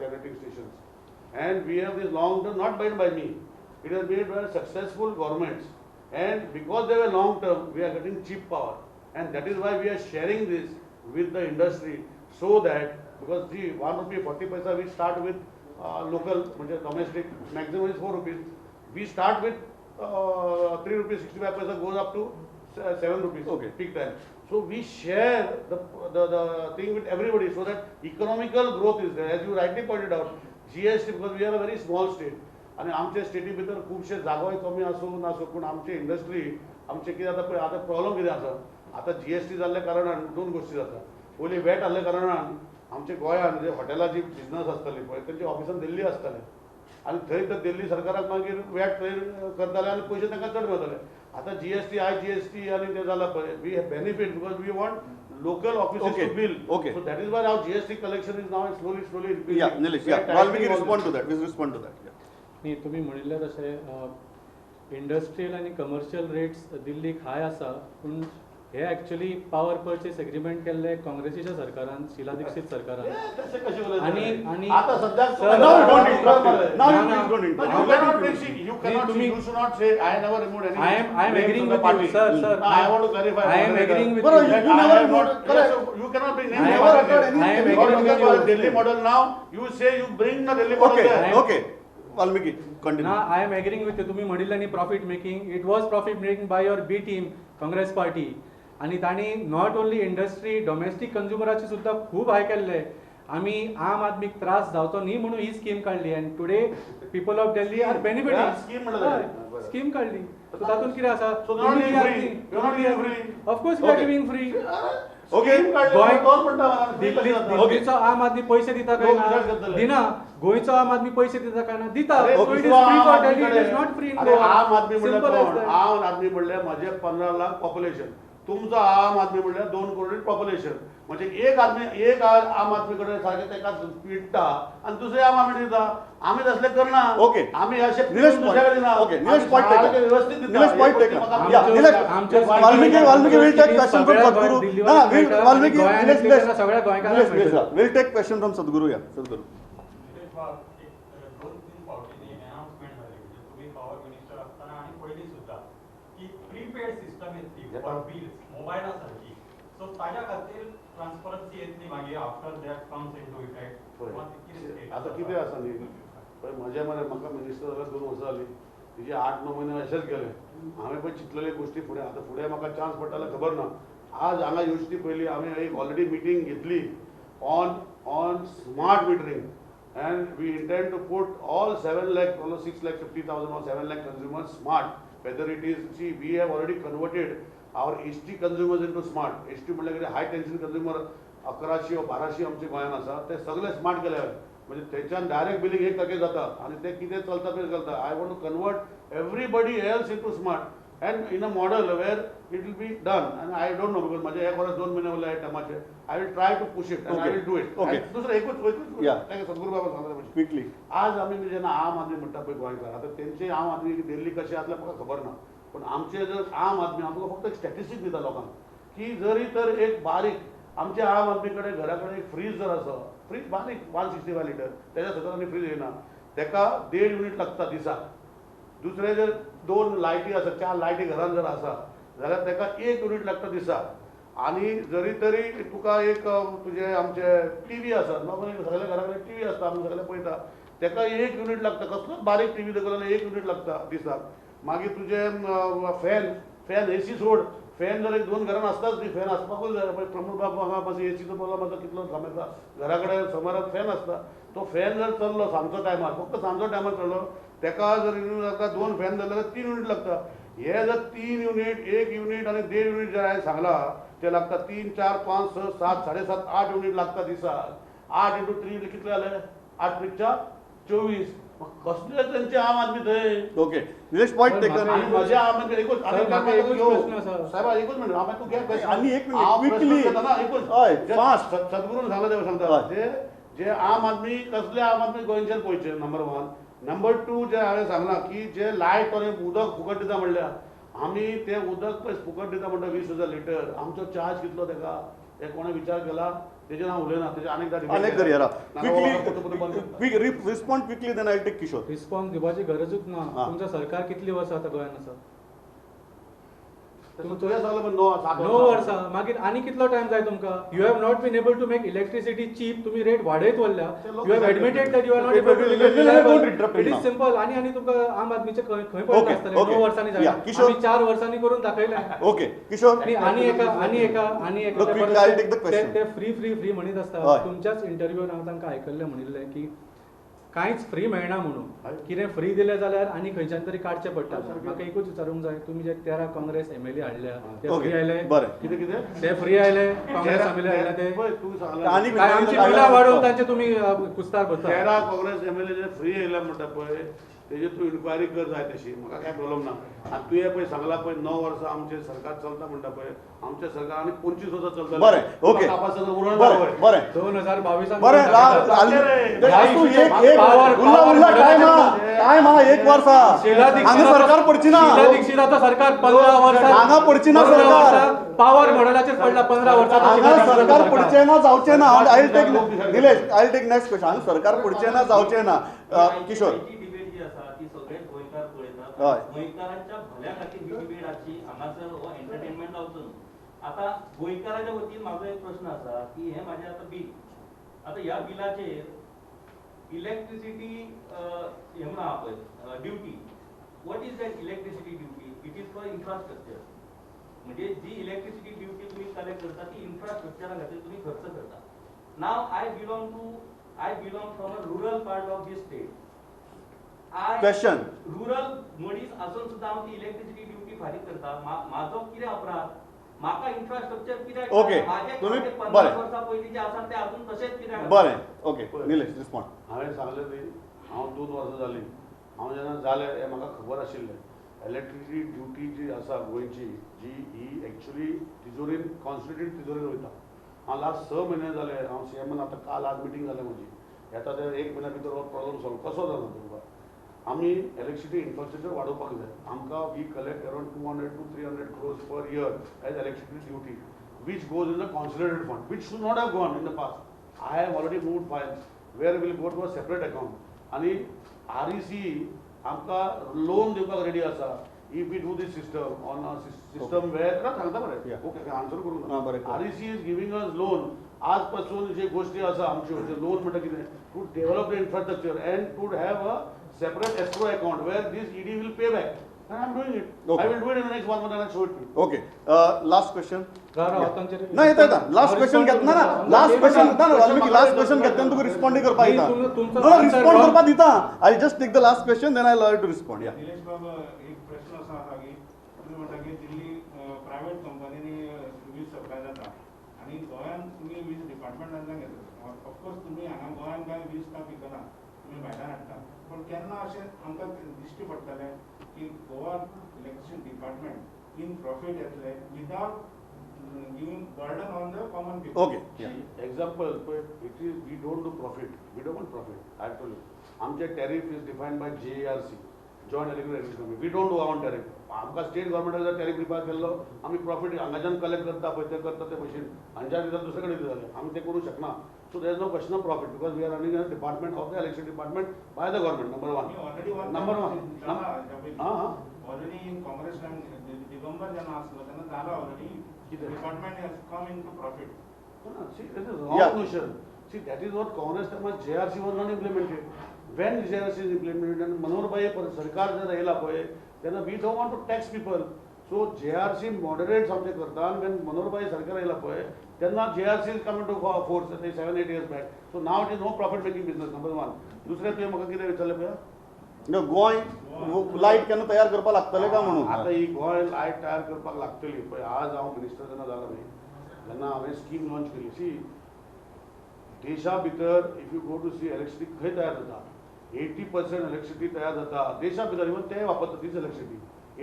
generating stations. And we have this long-term, not made by me. It has been by successful governments, and because they were long term, we are getting cheap power, and that is why we are sharing this with the industry, so that because the 1 rupee 40 paisa we start with local, domestic, maximum is 4 rupees. We start with 3 rupees 65 paisa, goes up to 7 rupees. Okay. Peak time. So we share the thing with everybody, so that economical growth is there. As you rightly pointed out, GST, because we are a very small state. आनी आमचे स्टेटी भितर खुबशे जागोय कमी आसूं नासूं, पूण आमचे industry आमचे कितें जाता पळय, आतां प्रॉब्लम कितें आसा, आतां GST जाल्ल्या कारणान दोन गोश्टी जाता. पयलीं वॅट आहल्या कारणान आमच्या गोंयांत जे हॉटेलाची बिजनस आसताली पळय, तेंच्या ऑफिसान दिल्ली आसताले आनी थंय तर दिल्ली सरकाराक मागीर वॅट थंय करताले आनी पयशे तांकां चड मेळटाले. आतां GST IGST आनी तें जालां पळय, we have benefit because we want local offices to bill. Okay. So that is why our GST collection is now slowly increasing. Yeah, Nilesh, yeah. Valmiki, respond to that. Please respond to that. Yeah. न्ही, तुमी म्हणिल्लें तशें industrial आनी commercial rates दिल्लीक हाय आसा, पूण हे actually power purchase agreement केल्ले काँग्रेसीच्या सरकारान, शिला दीक्षित सरकारान. आनी आनी I am agreeing with you, sir. Sir, I want to clarify. I am agreeing with you. You never removed. Correct. You cannot bring name. I am agreeing with you. Delhi model now. You say you bring the Delhi model. Okay, okay. Valmiki, continue. ना, I am agreeing with you. तुम्ही म्हणिल्लें न्ही profit making, it was profit making by your B team Congress party. आनी तांणी not only industry, domestic कंज्युमराची सुद्दां खूब हाय केल्ले. आमी आम आदमीक त्रास जावचो न्ही म्हणून ही स्कीम काडली, and today people of Delhi are benefiting. Scheme काडली, सो तातूंत कितें आसा, of course we are giving free. Okay, दिल्लीचो आम आदमी पयशे दिता काय ना? दिना. गोंयचो आम आदमी पयशे दिता काय ना? दिता. So it is free for Delhi, it is not free in Goa. आम आदमी म्हणल्यार कोण? आम आदमी म्हणल्यार म्हजें 15 लाख पॉप्युलेशन, तुमचो आम आदमी म्हणल्यार 2 करोड पॉप्युलेशन. म्हणजे एक आदमी, एक आम आदमी कडेन सारकें ताका पिडटा आनी दुसरे आम आदमी दिता. आमी तसलें करना. ओके, आमी अशें दुसऱ्या कडेन दिना. ओके, निलेश पॉइंट वेवस्थीत दिता. Nilesh point take. Valmiki, Valmiki will take question from Sadhguru. ना, Valmiki, Nilesh, Nilesh, will take question from Sadhguru. Yeah Sadhguru. Nilesh बाब, एक 2-3 फावटींनी अनाउन्समेंट जाली, म्हणजे तुमी पावर मिनिस्टर आसतना आनी पयलीं सुद्दां, की प्रीपेड सिस्टम येतली फॉर बिल्स मोबायला सारकी. सो ताज्या खातीर ट्रान्सपरन्सी येतली मागीर after that comes into effect. आतां कितें आसा न्ही पळय, म्हजें मरे म्हाका मिनिस्टर जाल्यार 2 वर्सां जालीं, तिजे 8-9 म्हयने अशेंच गेले. हांवें पळय चिंतलेले गोश्टी फुडें, आतां फुडें म्हाका चान्स पडटा जाल्यार खबर ना. आज हांगा येवचे पयलीं आमी एक ऑलरेडी मिटींग घेतली on on smart metering and we intend to put all 7 lakh, almost 6,50,000 or 7 lakh consumers smart. Whether it is, see, we have already converted our HT consumers into smart. HT म्हणल्यार कितें, हाय tension consumer 1100 वा 1200 आमचे गोंयांत आसा, ते सगळे smart केले. म्हणजे थंयच्यान डायरेक्ट बिलिंग एक टक्के जाता आनी ते कितें चलता तें चलता. I want to convert everybody else into smart and in a model where it will be done. And I don't know because म्हजे एक वर्स 2 म्हयने उरले टर्माचे. I will try to push it and I will do it. दुसरें एकूच सद्गुरू बाबा सांगता quickly. आज आमी जेन्ना आम आदमी म्हणटा पळय गोंयकार, आतां तेंचे आम आदमी दिल्ली कशें आसलें म्हाका खबर ना, पूण आमचे जर आम आदमी आमकां फक्त एक स्टॅटिस्टीक दिता लोकांक की जरी तर एक बारीक आमच्या आम आदमी कडेन घरा कडेन एक फ्रीज जर आसा, फ्रीज बारीक 165 लिटर, तेज्या सकयल आनी फ्रीज येना, तेका 1.5 युनीट लागता दिसाक. दुसरें जर 2 लायटी आसा, 4 लायटी घरान जर आसा जाल्यार तेका 1 युनीट लागता दिसाक. आनी जरी तरी तुका एक तुजे आमचे टी व्ही आसा, नॉर्मली सगळ्या घरा कडेन टी व्ही आसता, आमी सगळे पळयता, तेका 1 युनीट लागता. कसलोच बारीक टी व्ही दवरलो जाल्यार 1 युनीट लागता दिसाक. मागीर तुजे फॅन, फॅन एसी सोड, फॅन जर एक 2 घरान आसताच न्ही, फॅन आसपाकूच जाय. पळय प्रमोद बाब हांगा मातसो एसीचो प्रॉब्लम आसा, कितलो घाम येता, घरा कडेन समराक फॅन आसता, तो फॅन जर चल्लो सांजचो टायमार, फक्त सांजचो टायमार चल्लो, तेका जर युनीट लागता, 2 फॅन जाल्यार 3 युनीट लागता. हे जर 3 युनीट, 1 युनीट आनी 1.5 युनीट जर हांवें सांगला ते लागता 3, 4, 5, 6, 7, 7.5, 8 युनीट लागता दिसाक. 8 इंटू 3 कितले जाले? 8 त्रिकच्या 24. कसले तेंचे आम आदमी थंय. Okay Nilesh, point taken. आनी म्हजे आम आदमी एकूच साहेबा, एकूच मिनट हांव तूं घे आनी एक मिनट क्विकली एकूच हय फास्ट. सद्गुरून सांगला ते सांगता जे आम आदमी कसले आम आदमी गोंयच्यान पळयचे नंबर 1. नंबर 2 जे हांवें सांगलां की जे लायट आनी उदक फुकट दिता म्हणल्यार आमी तें उदक पळय फुकट दिता म्हणटा 20,000 लिटर, आमचो चार्ज कितलो तेका हे कोणें विचार केला? तेजेर हांव उलयना, तेजेर अनेक दरया. Quickly respond, quickly, then I take Kishore. Response दिवपाची गरजूच ना. तुमचें सरकार कितली वर्सां आतां गोंयांत आसा? तुवें सांगलें पण 9 वर्सां. मागीर आनी कितलो टायम जाय तुमकां? You have not been able to make electricity cheap. तुमी rate वाडयत वरल्या. You have admitted that you are not able to make it. Is simple. आनी आनी तुमकां आम आदमीचे खंय खंय पडटा आसतलें? 9 वर्सांनी जालें, आमी 4 वर्सांनी करून दाखयलें. ओके किशोर. आनी एका आनी एका आनी एका ते फ्री फ्री फ्री म्हणीत आसता. तुमच्याच इंटरव्यून हांव तांकां आयकल्लें म्हणिल्लें की कांयच फ्री मेळना म्हणून, कितें फ्री दिलें जाल्यार आनी खंयच्यान तरी काडचें पडटा. म्हाका एकूच विचारूंक जाय, तुमी जे 13 काँग्रेस एम एल ए हाडल्या ते फ्री आयले? कितें कितें ते फ्री आयले? काँग्रेस एम एल ए हाडल्या ते आमची बिलां वाडोवन तांचे तुमी कुस्तार भरता. 13 काँग्रेस एम एल ए जे फ्री येयले म्हणटा पळय तेजे तूं इन्क्वायरी कर जाय तशी, म्हाका कांय प्रॉब्लम ना. आनी तुवें पळय सांगलां पळय 9 वर्सां आमचें सरकार चलता म्हणटा पळय, आमचें सरकार आनी 25 वर्सां चलता. बरें, ओके, बरें, 2022 बरें. टायम आहा 1 वर्सा. हांगा सरकार पडची ना, दीक्षिताचो सरकार 15 वर्सां हांगा पडची ना सरकार. पावर मॉडेलाचेर पडला 15 वर्सां. हांगा सरकार पडचें ना, जावचें ना. I will take Nilesh, I will take next question. हांगा सरकार पडचें ना, जावचें ना. किशोर, गोंयकार पळयता, गोंयकारांच्या भल्या खातीर ही डिबेट आसची, हांगासर हो एंटरटेनमेंट जावचो न्हू. आतां गोंयकाराच्या वतीन म्हाजो एक प्रश्न आसा की हें म्हाजें आतां बील, आतां ह्या बिलाचेर इलेक्ट्रिसिटी हें म्हणून आहा पळय duty. What is that electricity duty? It is for infrastructure. म्हणजे जी इलेक्ट्रिसिटी ड्युटी तुमी कलेक्ट करता ती इन्फ्रास्ट्रक्चरा खातीर तुमी खर्च करता. Now I belong from a rural part of this state. Question, rural मनीस आसून सुद्दां हांव ती इलेक्ट्रिसिटी ड्युटी फारीक करता. म्हाजो कितें अपराध? म्हाका इन्फ्रास्ट्रक्चर कित्याक? ओके, तुम्ही 50 वर्सां पयलीं जे आसा ते अजून तशेंच कित्याक? बरें, ओके निलेश, रिस्पॉन्ड. हांवें सांगलें न्ही, हांव 2 वर्सां जालीं हांव जेन्ना जालें हें म्हाका खबर आशिल्लें. इलेक्ट्रिसिटी ड्युटी जी आसा गोंयची, जी ही एक्चुली तिजोरीन कॉन्स्टिट्यूट तिजोरीन वयता. हांव लास्ट 6 म्हयने जाले हांव सी एमान, आतां काल आज मिटींग जाल्या म्हजी, येता ते 1 म्हयन्या भितर हो प्रॉब्लम सॉल्व कसो जाता तुमकां. आमी इलेक्ट्रिसिटी इन्फ्रास्ट्रक्चर वाडोवपाक जाय. आमकां we collect around 200 to 300 crores per year as electricity duty, which goes in the consolidated fund, which should not have gone in the past. I have already moved files where will go to a separate account. आनी R E C आमकां loan दिवपाक ready आसा if we do this system on a system where सांगता मरे, okay answer करूं. R E C is giving us loan. आज पासून जे गोष्टी आसा आमच्यो, जे लोन म्हणटा कितें, to develop the infrastructure and to have a separate escrow account where this ED will pay back. And I am doing it. I will do it in the next 1 month and I show it to you. Okay, last question. ना येता येता last question घेतना ना, last question घेतना ना Valmiki, last question घेतना तुका respond करपाक दिता. नो, रिस्पॉन्ड करपाक दिता. I just take the last question, then I allow to respond. Yeah Nilesh बाब, एक प्रश्न असो आसा की तुमी म्हणटा की दिल्ली प्रायवेट कंपनींनी वीज सप्लाय जाता आनी गोंयांत तुमी वीज डिपार्टमेंटांतल्यान घेता. ऑफकोर्स तुमी हांगा गोंयांत कांय वीज कांय पिकना, तुमी भायल्यान हाडटा, पूण केन्ना अशें आमकां दिश्टी पडटलें की Goa electricity department in profit येतले without giving burden on the common people? Okay, example, it is we don't do profit, we don't want profit. I told you आमचे tariff is defined by JERC, joint electric regulation committee. We don't do our tariff. आमकां state गव्हर्मेंटान जर tariff prepare केल्लो, आमी profit हांगाच्यान collect करता पळय, ते करता ते भशेन हांच्या दिता दुसरे कडेन दिताले, आमी ते करूं शकना. So there is no question of profit because we are running a department of the electricity department by the government. Number one, number one. हां हां, already in Congress time Digambar जेन्ना आसलो तेन्ना जाला already department has come into profit. See, that is wrong notion. See, that is what Congress time JRC was not implemented. When JRC is implemented and Manohar भाई सरकार जर येयला पळय तेन्ना we don't want to tax people. So JRC moderates आमचे करता. आनी when Manohar भाई सरकार येयला पळय तेन्ना JRC is coming to force 7-8 years back. So now it is no profit making business, number one. दुसरें तुवें म्हाका कितें विचारलें पळय, गोंय लायट केन्ना तयार करपाक लागतलें काय म्हणून? आतां ही गोंय लायट तयार करपाक लागतली पळय. आज हांव मिनिस्टर जेन्ना जालो न्ही तेन्ना हांवें स्कीम लॉन्च केली. सी, देशा भितर if you go to see electricity खंय तयार जाता, 80% इलेक्ट्रिसिटी तयार जाता देशा भितर. इवन तेय वापरता तीच इलेक्ट्रिसिटी.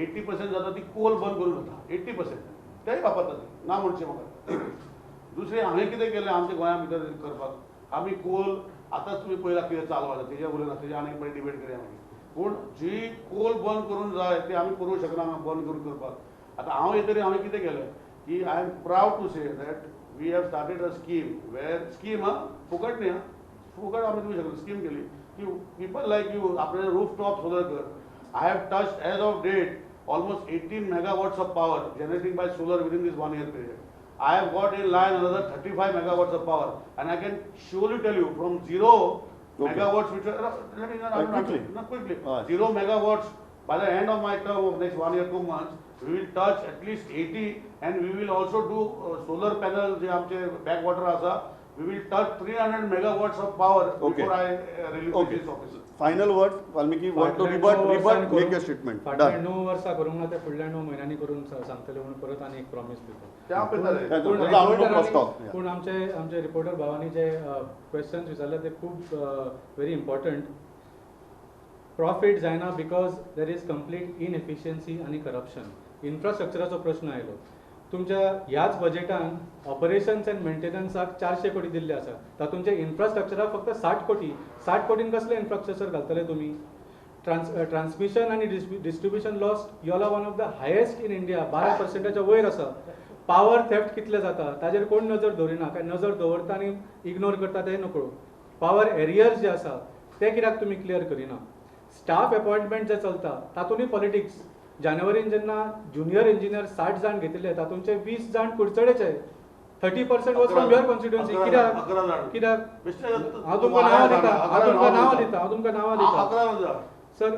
80% जाता ती कोल बंद करून जाता, 80% तेय वापरता ती ना म्हणचें म्हाका. दुसरें हांवें कितें केलें आमच्या गोंया भितर करपाक, आमी कोल आतांच तुमी पळयला कितें चालू आसा तेजेर उलयना, तेजेर आनी एक डिबेट करया मागीर. पूण जी कोल बंद करून जाय ती आमी करूंक शकना बंद करून करपाक. आतां हांव येतरी हांवें कितें केलें की I am proud to say that we have started a scheme where scheme हा फुकट न्ही, फुकट आमी दिवंक शकना. स्कीम केली की पिपल लायक you आपले रूफ टॉप सोलर कर. I have touched as of date almost 18 megawatts of power generating by solar within this 1 year period. I have got in line another 35 megawatts of power, and I can surely tell you from 0 megawatts, which are, let me quickly, not quickly, 0 megawatts by the end of my term of next 1 year 2 months, we will touch at least 80, and we will also do solar panels जे आमचे backwater आसा, we will touch 300 megawatts of power before I relinquish this office. Final words, Valmiki, want to rebut, make your statement. फाटल्या 9 वर्सां करूंक ना ते फुडल्या 9 म्हयन्यांनी करून सांगतले म्हणून परत आनी एक प्रॉमीस दिता. पूण आमचे आमचे रिपोर्टर भावांनी जे क्वेश्चन्स विचारले ते खूब व्हेरी इम्पॉर्टंट. प्रॉफीट जायना because there is complete inefficiency आनी करप्शन. इन्फ्रास्ट्रक्चराचो प्रश्न आयलो. तुमच्या ह्याच बजेटान ऑपरेशन्स एंड मेंटेनन्साक 400 कोटी दिल्ले आसा, तातूंत इन्फ्रास्ट्रक्चराक फक्त 60 कोटी. 60 कोटीन कसलें इन्फ्रास्ट्रक्चर घालतले तुमी? ट्रान्समिशन आनी distribution loss you all are one of the highest in India, 12%च्या वयर आसा. पावर थेफ्ट कितले जाता ताजेर कोण नजर दवरिना, काय नजर दवरता आनी इग्नोर करता तें नकळो. पावर एरियर्स जे आसा ते कित्याक तुमी क्लियर करिना? स्टाफ एपॉयंटमेंट जे चलता तातूंतय पॉलिटिक्स. जानेवारीन जेन्ना ज्युनियर इंजिनियर 60 जाण घेतिल्ले तातूंचे 20 जाण कुडचडेचे, 30% was from your constituency. कित्याक कित्याक? हांव तुमकां नांवां दिता, हांव तुमकां नांवां दिता, हांव तुमकां नांवां दिता. सर,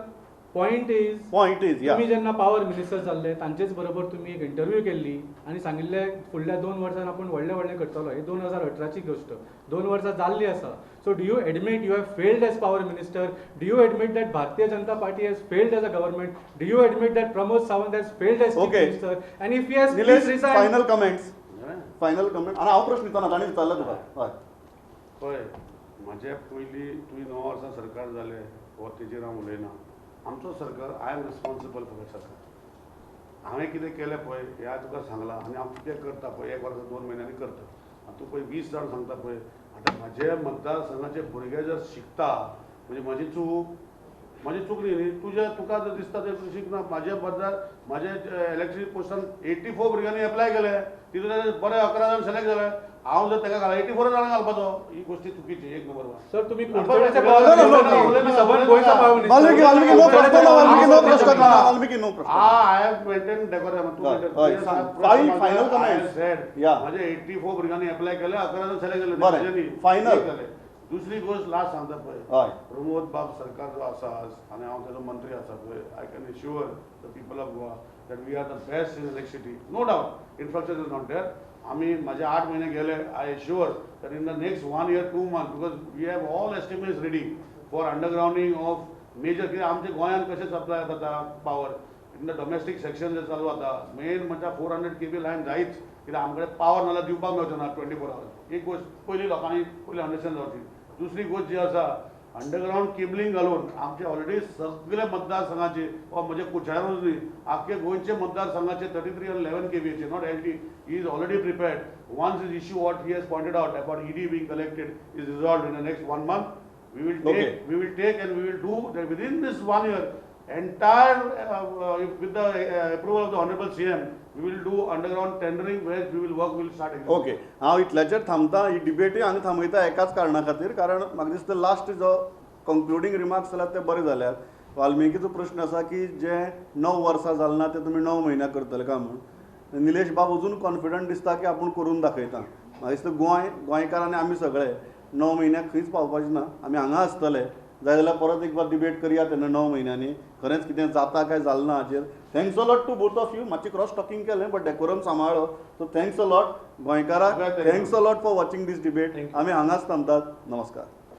पॉयंट is तुमी जेन्ना पावर मिनिस्टर जाल्ले तांचेच बरोबर तुमी एक इंटरव्यू केल्ली आनी सांगिल्लें फुडल्या 2 वर्सां आपूण व्हडलें व्हडलें करतलो. ही 2018ची गोश्ट, 2 वर्सां जाल्ली आसा. So do you admit you have failed as power minister? Do you admit that Bharatiya Janata Party has failed as a government? Do you admit that Pramod Sawant has failed as chief minister? And if yes, please resign. Final comments, final comment. आनी हांव प्रश्न दितना तांणी विचारला तुका. हय पळय, म्हजे पयलीं तुवें 9 वर्सां सरकार जालें हो तेजेर हांव उलयना. आमचो सरकार, I am responsible for that सरकार. हांवें कितें केलें पळय हें तुका सांगलां आनी हांव कितें करता पळय 1 वर्सा 2 म्हयन्यांनी करता. आनी तूं पळय 20 जाण सांगता पळय. आतां म्हजे मतदारसंघाचे भुरगे जर शिकता म्हणजे म्हजी चूक, म्हजी चूक न्ही न्ही, तुज्या तुका जर दिसता तें तूं शिकना. म्हाजे मतदार म्हाजे इलेक्ट्रिसिटी पोस्टान 84 भुरग्यांनी एप्लाय केले, तितून बरे 11 जाण सिलेक्ट जाले. हांव जर ताका घाला 84 जाणांक घालपाचो, ही गोष्टी चुकीची. एक नंबर. सर, तुमी म्हजे 84 भुरग्यांनी एप्लाय केले, 11 जाण सिलेक्ट जाले. फायनल दुसरी गोश्ट लास्ट सांगता पळय. हय. प्रमोद बाब सरकार जो आसा आज आनी हांव तेजो मंत्री आसा पळय, I can assure the people of Goa that we are the best in electricity. No doubt infrastructure is not there. आमी म्हाजे 8 म्हयने गेले. I assure that in the next 1 year 2 months, because we have all estimates ready for undergrounding of major. कित्याक आमच्या गोंयांत कशें supply जाता power in the domestic section जे चालू जाता, मेन म्हणजे 400 kV line जायच, कित्याक आमकडे पावर नाल्यार दिवपाक मेळचो ना 24 आवर्स. एक गोश्ट पयली लोकांनी पयली अंडरस्टँड जावची. दुसरी गोश्ट जी आसा, अंडरग्रावंड केबलिंग घालून आमचे ऑलरेडी सगळे मतदारसंघाचे वा म्हणजे कुचाळूच न्ही, आख्खे गोंयचे मतदारसंघाचे 33 आनी 11 केवीचे, not LT, is already prepared. Once this issue what he has pointed out about ED being collected is resolved in the next one month, we will take we will take and we will do that within this one year entire, with the approval of the honorable CM, we will do underground tendering where we will work, we will start executing. Okay, हांव इतल्याचेर थांबता. ही डिबेटूय हांगा थांबयता एकाच कारणा खातीर, कारण म्हाका दिसता last जो कंक्लुडींग रिमार्क्स जाल्यात ते बरे जाल्यात. वाल्मिकीचो प्रश्न आसा की जे 9 वर्सां जालें ना ते तुमी 9 म्हयन्याक करतले काय म्हूण. निलेश बाब अजून कॉन्फिडंट दिसता की आपूण करून दाखयता. म्हाका दिसता गोंय, गोंयकार आनी आमी सगळे 9 म्हयन्याक खंयच पावपाचे ना. आमी हांगा आसतले. जाय जाल्यार परत एक बार डिबेट करया तेन्ना 9 म्हयन्यांनी खरेंच कितें जाता काय जालें ना हाचेर. Thanks a lot to both of you. मातशें क्रॉस टॉकिंग केलें बट डेकोरम सांबाळ्ळो, सो thanks a lot. गोंयकाराक thanks a lot for watching this debate. आमी हांगाच थांबतात. नमस्कार.